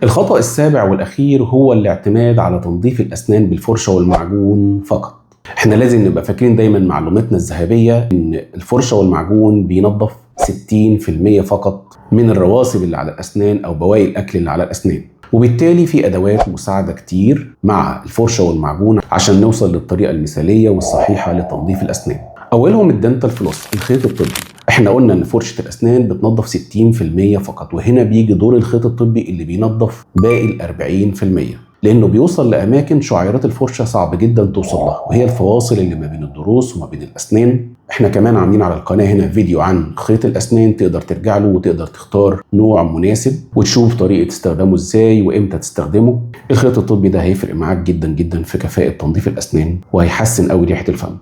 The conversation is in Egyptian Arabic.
الخطأ السابع والأخير هو الاعتماد على تنظيف الأسنان بالفرشة والمعجون فقط. احنا لازم نبقى فاكرين دايما معلوماتنا الذهبية ان الفرشة والمعجون بينظف 60% فقط من الرواسب اللي على الأسنان أو بواقي الأكل اللي على الأسنان، وبالتالي في أدوات مساعدة كتير مع الفرشة والمعجون عشان نوصل للطريقة المثالية والصحيحة لتنظيف الأسنان. أولهم ال dental floss، الخيط الطبي. احنا قلنا ان فرشة الأسنان بتنظف 60% فقط، وهنا بيجي دور الخيط الطبي اللي بينظف باقي ال 40%، لانه بيوصل لاماكن شعيرات الفرشة صعب جدا توصل لها، وهي الفواصل اللي ما بين الضروس وما بين الاسنان. احنا كمان عاملين على القناة هنا فيديو عن خيط الاسنان، تقدر ترجع له وتقدر تختار نوع مناسب وتشوف طريقه استخدامه ازاي وامتى تستخدمه. الخيط الطبي ده هيفرق معاك جدا جدا في كفاءة تنظيف الاسنان، وهيحسن قوي ريحه الفم.